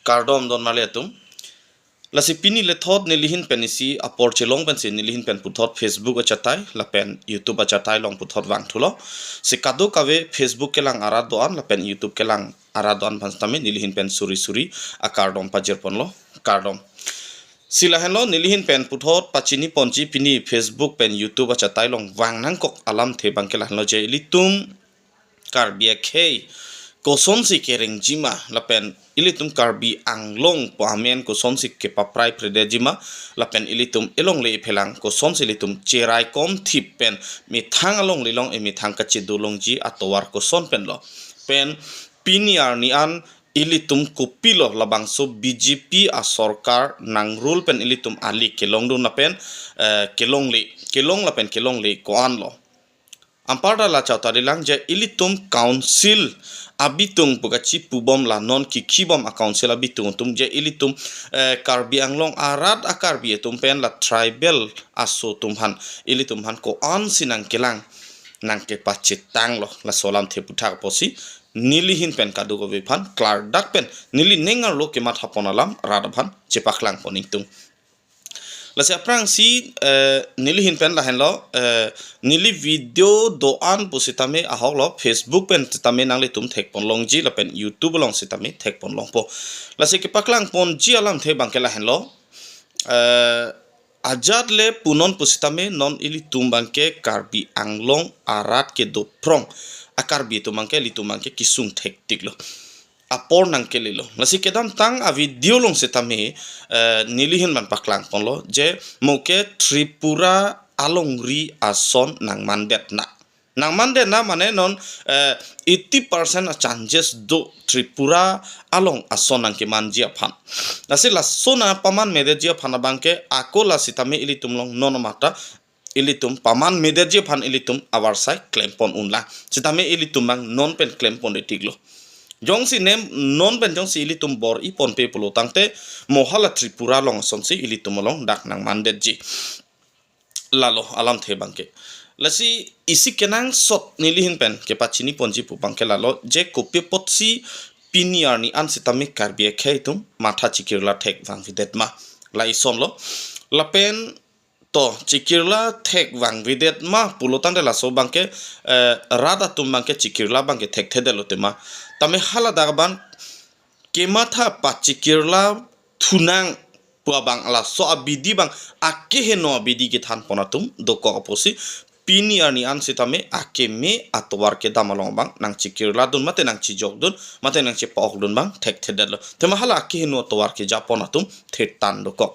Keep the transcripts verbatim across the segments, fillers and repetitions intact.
Kardom don marli atum. Lasi pini lethot nelihin pen isi apor chelong pensi nelihin pen puthot Facebook achatai lapen YouTube achatai along puthot vangthulo. Si kadokave Facebook kelang arat do-an lapen YouTube kelang arat do-an aphan sitame nelihin pen suri suri akardom pajirponlo. Kardom. Si lahenlo, nelihin pen puthot pachiniponji pini Facebook pen YouTube achatai along vangnangkok alamthe abangke lahenlo je ilitum Karbi akhei kosonsi kerengji ma lapen ilitum Karbi Anglong pu amen kosonsi kepaprai predetji ma lapen ilitum elongle iphelang kosonsi ilitum cheraikom thip pen methang alongle along emethang kachedo longji atovar koson penlo. Pen pini arni an ilitum kopilo labangso B J P asorkar nang rule pen ilitum ali kelongdun lapen, eh, kelongle, kelong lapen kelongle ko-anlo. Anparta la chauta dilang je ilitum council abitung pu kachipubom la non kikhibom a-council abitung atum je ilitum, eh, Karbi Anglong arat a-Karbi atum pen la tribal aso atum aphan ilitum aphan ko-ansi nangkelang nangkepachethanglo laso alamthe aputhak apotsi nelihin pen kadokave aphan klardak pen neli ning arlo kemathapon alam rat aphan chepaklangpon ingtung. Lasi aphrangsi, eh, nelihin pen lahenlo, eh, neli video do-an pusitame ahoklo Facebook pen sitame nanglitum thekpon longji lapen YouTube along sitame thekpon longpo. Lasi kepaklangponji alamthe abangke lahenlo, eh, ajat le punon pusitame non ilitum abangke Karbi Anglong arat kedo phrong a-Karbi atum abangke ilitum abangke kesung thektiklo. Apor nangkelelo. Lasi kedamtang a-video along sitame, eh, nelihin pen paklangponlo je mo ke Tripura alongri ason nangmandet na. Nangmandet na mane non, eh, eighty percent a-chances do Tripura along ason nangkemanji aphan. Lasi laso nangpamanmedetji aphan abangke ako la sitame ilitum along non mata ilitum pamanmedetji aphan ilitum avarsai klempon unlang. Sitame ilitum abang non pen klempon etiklo. Jongsi nem non pen jongsi ilitum bor-iponpe pulo tangte mo hala Tripura along asonsi ilitum along dak nangmandetji. Lalo alamthe abangke. Lasi isi kenangsot nelihin pen kepachiniponji pu abangke lalo je kopi apotsi pini arni an sitame Karbi akhei atum matha chikirla thek vangvedet ma. La isonlo. Lapen to chikirla thek vangvedet ma pulo tangte laso abangke, eh, rat atum abangke chikirla abangke thekthedetlo tema. Tame hala dak abang kematha pachikirla thunang pu abang laso abidi abang akeheno abidi kethanpon atum dokok apotsi pini arni an sitame akeme atovar kedam along abang nangchikirladun mate nangchijokdun mate nangchepa-okdun abang thekthedetlo. Tema hala akeheno atovar kejapon atum thetan dokok.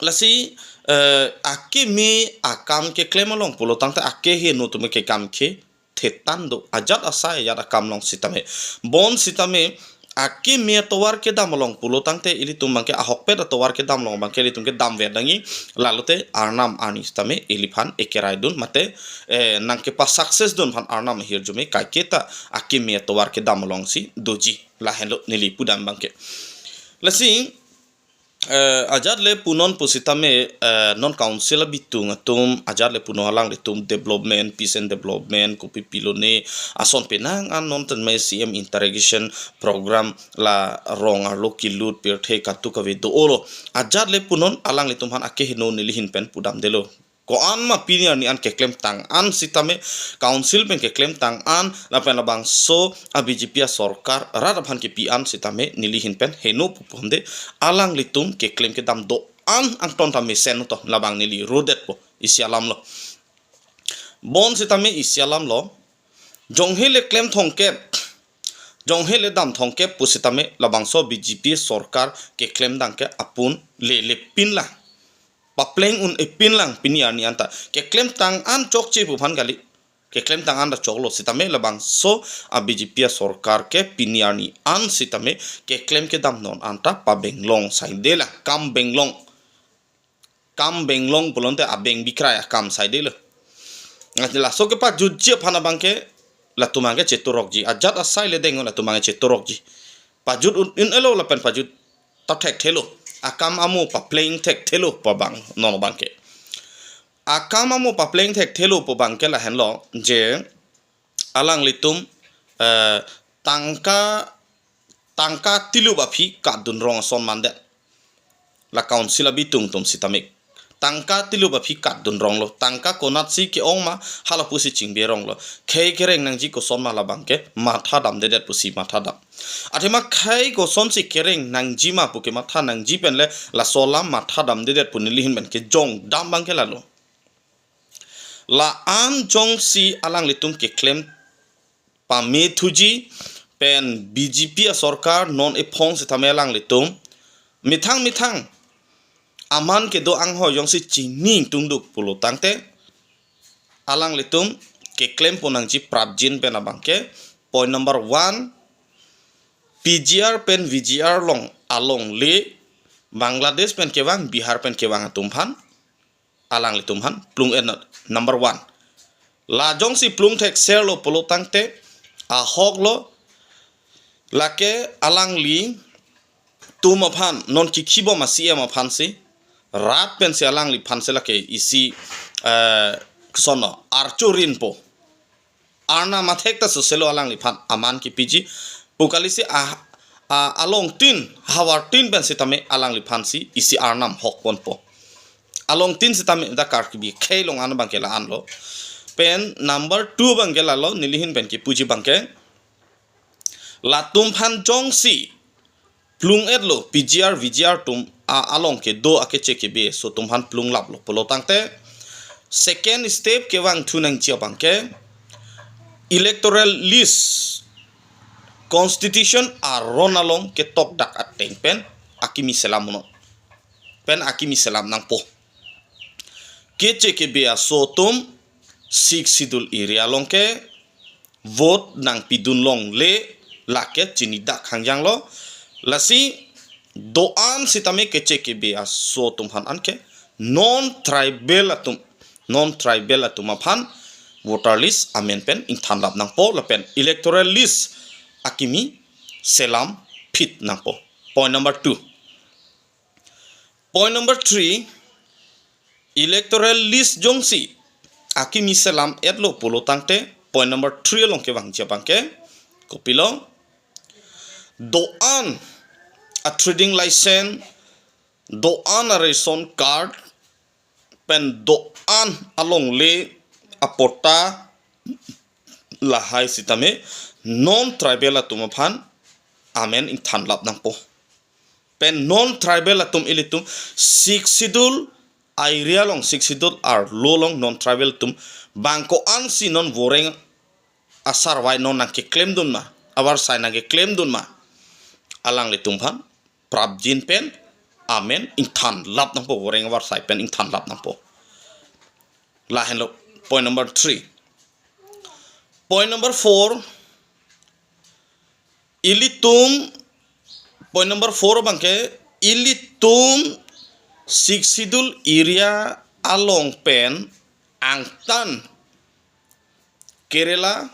Lasi, eh, akeme akam keklem along pulo tangte akeheno atum ke kam ke thetan do ajat asai ajat akam along sitame. Bon sitame akeme atovar kedam along pulo tangte ilitum abangke ahokpet atovar kedam along abangke ilitum kedam vet dangi lalote arnam arni sitame iliphan ekeraidun mate, eh, nangkepa-success dun aphan arnam ahirjume kaiketa akeme atovar kedam alongsi doji lahenlo neli pudam abangke. Lasi eh, ajat le punon pusitame, eh, non council abitung atum, ajat le punon alanglitum development, peace and development, kopi pilone, ason penang an non tame C M interrogation program la rong arlo kilut pirthe katu kave do-olo. Ajat le punon alanglitum aphan akeheno nelihin pen pudamdetlo. Ko-an ma pini arni an keklemtang an sitame, council pen keklemtang an lapen labangso a-B J P asorkar rat aphan kepi an sitame nelihin pen heno puponde alanglitum keklem kedam do-an angton ta mesen to labang neli rodetpo isi alamlo. Bon sitame isi alamlo. Jonghe le klem thomkep, jonghe le dam thomkep pusitame labangso B J P sorkar keklemdang ke apun le lepin lang. Papleng un-epin lang pini arni anta. Keklemtang an chokche pu aphan kali. Keklemtang an ta choklo sitame labangso a-B J P asorkar ke pini arni an sitame keklem kedam non anta pabenglong saide lang. Kam benglong. Kam benglong pulote abeng bikrai akam saidelo. Laso kepajutji aphan abangke latum abangke chetorokji. Ajat asai le deng latum abangke chetorokji. Pajut un-, un-elo lapen pajut ta thekthelo. Akam amo papleng thekthelo pu abang non abangke. Akam amo papleng thekthelo pu abangke lahenlo je alanglitum, eh, tangka tangka tilup aphi katdun rong ason mandet. La council abitung atum sitame tangka tilup aphi katdun ronglo. Tangka konatsi ke-ong ma, hala pusi chingbe ronglo. Khei kereng nangji koson ma labang ke matha damdedet pusi matha dam. Athema khei kosonsi kereng nangji ma pu kematha nangji pen le laso alam matha damdedet pu neli ahin pen kejong dam abang ke lalo. La-an jongsi alanglitum keklem pamethuji pen B J P asorkar non ephong sitame alanglitum methang methang aman kedo anghoi jongsi chini ingtungduk pulo tangte alanglitum keklempo nangji prapjin pen abang ke point number one, P G R pen V G R along alongle Bangladesh pen kevang, Bihar pen kevang atum aphan alanglitum aphan plung-et non. Number one. La jongsi plung thekserlo pulo tangte ahok lo, lake alanglitum aphan non kikhibom a-C M aphansi rat pensi alangliphansi lake isi, eh, koson no, archo rinpo. Arnam athek ta soselo alangliphan aman kipiji. Pu kalisi a, a, alongtin, havartin pen sitame alangliphansi isi arnam hokponpo. Alongtin sitame dak Karbi akhei along an abang ke la-anlo. Pen number two abang ke lalo, neli ahin pen kipuji abang ke, latum aphan jongsi plung-etlo P G R, V G R atum a, along kedo akeche kebe aso atum aphan plung laplo pulo tangte second step kevangthu nangji abang ke electoral list constitution aron along ketokdak ateng pen akimi selam non. Pen akimi selam nangpo. Keche kebe aso atum Sixth Schedule area along ke vote nangpidun longle lake chinidak hangjanglo. Lasi do-an sitame keche kebe aso atum aphan anke non tribal atum, non tribal atum aphan voter list amen pen ingthanlap nangpo lapen electoral list akimi selam phit nangpo. Point number two. Point number three, electoral list jongsi akimi selam-etlo pulo tangte point number three along kevangji abang ke kopilo, do-an a-trading license, do-an a-ration card, pen do-an alongle a-patta lahai sitame non tribal atum aphan amen ingthanlap nangpo. Pen non tribal atum ilitum Sixth Schedule area along, Sixth Schedule arlo along non tribal atum bang ko-ansi non voreng asarvai non nangkeklemdun ma, avarsai nangkeklemdun ma, alanglitum aphan prapjin pen amen ingthanlap nangpo, voreng avarsai pen ingthanlap nangpo. Lahenlo point number three. Point number four, ilitum, point number four abang ke, ilitum Sixth Schedule area along pen angtan Kerala,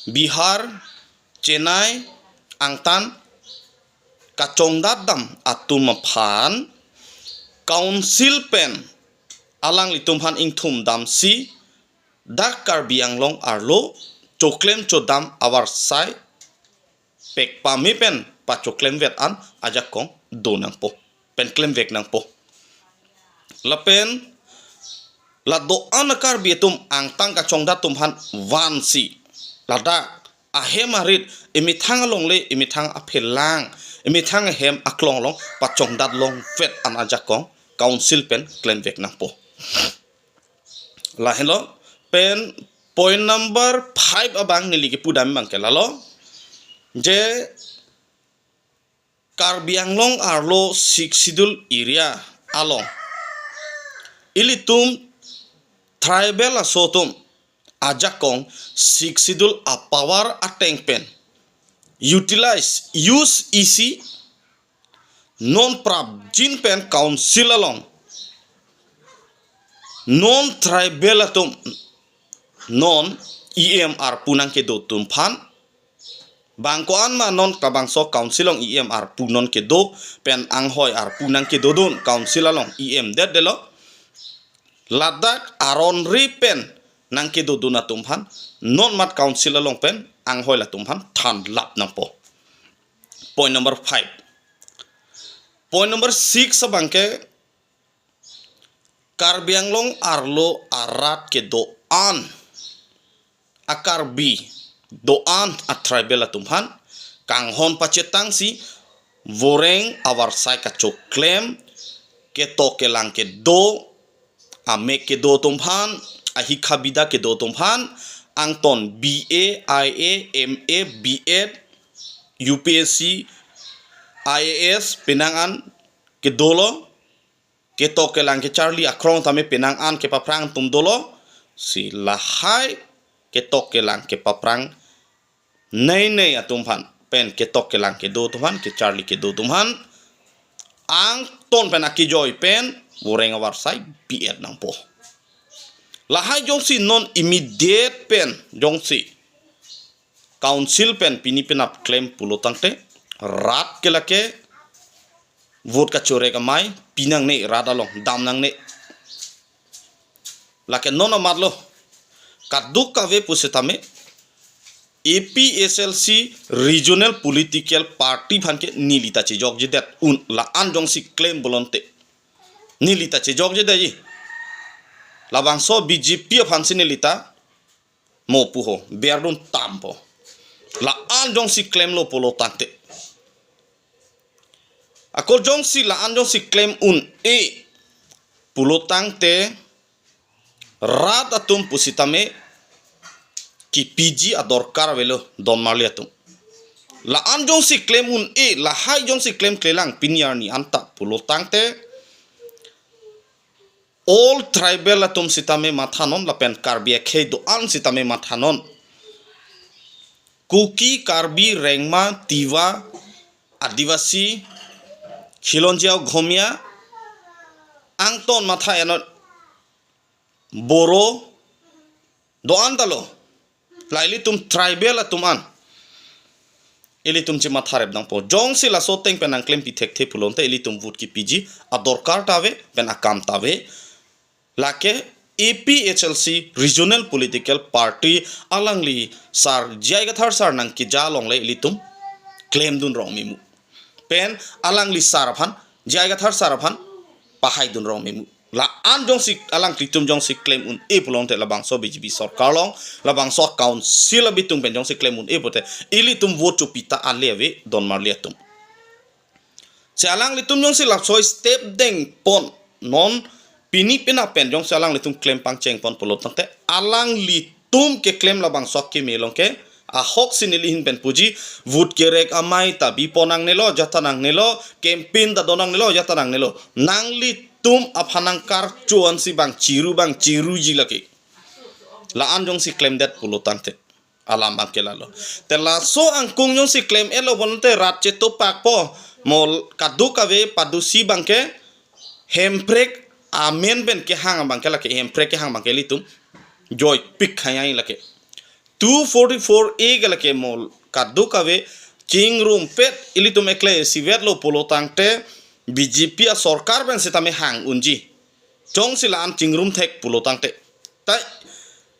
Bihar, Chennai angtan kachongdat dam atum aphan council pen alanglitum aphan ingthum damsi dak Karbi Anglong arlo choklem chodam avarsai pek pame pen pachoklemvet an ajakong do nangpo, pen klemvek nangpo. Lapen la do-an a-Karbi atum angtan kachongdat atum aphan vansi ladak ahem arit, emethang alongle, emethang aphelang, emethang ahem aklong along pachongdat longvet an ajakong council pen klemvek nangpo. Lahenlo, pen point number five abang neli kepudam abang ke lalo, je Karbi Anglong arlo Sixth Schedule area along ilitum tribal aso atum ajakong Sixth Schedule a-power ateng pen utilize, use isi non prapjin pen council along non tribal atum, non E M arpu nangkedo atum aphan, bang ko-an ma non kabangso council along E M arpu non kedo pen anghoi arpu nangkedodun council along E M detdetlo, ladak aron ri pen nangkedodun atum aphan non mat council along pen anghoi latum aphan thanlap nangpo. Point number five. Point number six abangke Karbi Anglong arlo arat kedo-an a-Karbi do-an a-tribal atum aphan kanghon pachetangsi voreng avarsai kachoklem, ketok kelang kedo, amek kedo atum aphan, ahikha bida kedo atum aphan, angton B A, I A, M A, B Ed, U P S C, I A S penang an kedolo, ketok kelang kecharli akrong tame penang an kepaphrang atum dolo, si lahai ketok kelang kepaphrang nei nei atum aphan pen ketok kelang kedo atum aphan, kecharli kedo atum aphan, angton pen akejoi pen voreng avarsai bi-et nangpo. Lahai jongsi non immediate pen jongsi council pen pini penap klem pulo tangte, rat ke lake vote kachorek amei pinangne, rat along damnangne. Lake non amatlo, kadokave pusitame A P H L C regional political party aphan ke neli ta chejokjedet un, la-an jongsi klem pulote neli ta chejokjedetji. Labangso B J P aphansi neli ta mo puho, berdun tampo. La-an jongsi klemlo pulo tangte. Ako jongsi la-an jongsi klem un-e pulo tangte, rat atum pusitame kipiji adorkar avelo donmarli atum. La-an jongsi klem un-e, lahai jongsi klemklelang pini arni anta pulo tangte, all tribal atum sitame mathanon lapen Karbi akhei do-an sitame mathanon. Kuki, Karbi, Rengma, Tiwa, Adivasi, Khilonjia, Ghomia, angton matha enot Boro, do-an talo. La ilitum tribal atum an ilitum chematha rep nangpo. Jongsi laso ateng pen nangklempi thekthe pulote ilitum vote kipiji adorkar ta ave pen akam ta ave. Lake A P H L C regional political party alangli sar J I Kathar sar nangkeja along le ilitum klemdun rong memu. Pen alangli sar aphan, J I Kathar sar aphan pahaidun rong memu. La-an jongsi alanglitum jongsi klem un-e pulote labangso B J P sorkar along, labangso council abitung pen jongsi klem un-e pulote ilitum vote chopi ta ale ave donmarli atum. Si alanglitum jongsi laso step dengpon, non pini penap pen jongsi alanglitum klem pangchengpon pulo tangte, alanglitum keklem labangso akeme along ke, ahoksi neli ahin pen puji, vote kerek amei ta bipon nangnelo, jata nangnelo, campaign ta do nangnelo, jata nangnelo. Nanglitum aphan nangkarcho ansi bang chiru bang chiruji lake. La-an jongsi klemdet pulo tangte, alam abangke lalo. Te laso angkung jongsi klem-etlo bonte rat chetopakpo, mo kadokave padusi abangke Hemprek amen pen kehang abangke lake, Hemprek kehang abangke ilitum joipik khayai lake. Two forty-four A ke lake mo kadokave chingrumpet, ilitum ekle isivetlo pulo tangte B J P asorkar pen sitame hang unji. Jongsi la-an chingrum thek pulo tangte, ta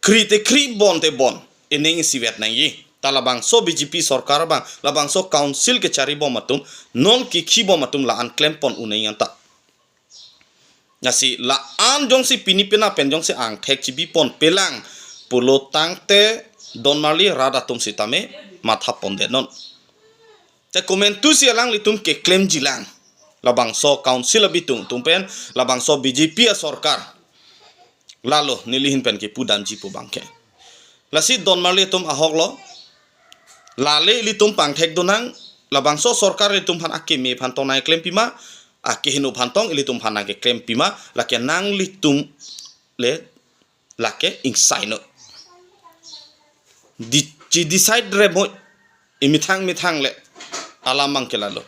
khri te khri, bon te bon, ining isivet nangji. Ta labangso B J P sorkar abang, labangso council kechari bom atum, non kikhi bom atum la-an klempon un-e anta. Lasi la-an jongsi pini penap pen jongsi angthek chibipon pelang pulo tangte donmarli rat atum sitame mathapondet non. Te komantusi alanglitum keklemjilang labangso council abitung atum pen, labangso B J P asorkar. Lalo neli ahin pen kepudamji pu abangke. Lasi donmarli atum ahoklo. Lale ilitum pangthekdun nang, labangso sorkar ilitum aphan akeme aphan tong nangklempi ma, akeheno aphan tong ilitum aphan nangkeklempi ma, lake nanglitum le lake ingsaino. Di, chi decide remo imethang methang le alam abangke lalo.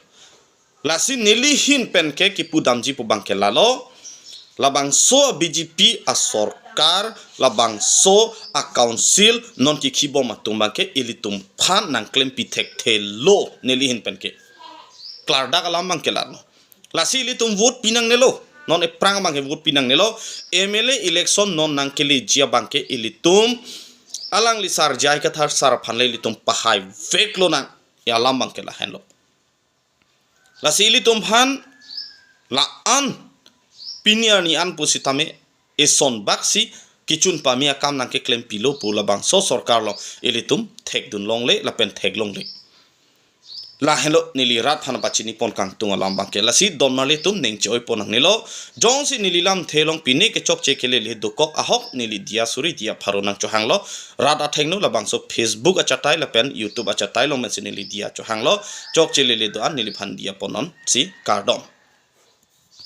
Lasi neli ahin pen ke kepudamji pu abangke lalo. Labangso B J P asorkar, labangso a-council non kikhi bom atum abangke ilitum aphan nangklempi thekthelo neli ahin pen ke. Klardak alam abangke lalo. Lasi ilitum vote pi nangnelo. Non ephrang abangke vote pi nangnelo. M L A election non nangkeleji abangke ilitum alangli sar J I Kathar sar aphan le ilitum pahaiveklo nang. Ya alam abangke lahenlo. Lasi ilitum aphan la-an pini arni an pusitame eson baksi kechun pame akam nangkeklem pilo pu labangso sorkar along ilitum thekdun longle lapen theklongle. Lahenlo neli rat aphan pachini pon kangtung alam abangke. Lasi don marli atum ning che-oi pon nangnelo. Jongsi neli lamthe along pine ke chokche kelele dokok ahok neli diya suri diya pharo nangchohanglo. Rat athengno labangso Facebook achatai lapen YouTube achatai along pensi neli diya chohanglo. Chokche lele do-an neliphan diya pon nonsi kardom.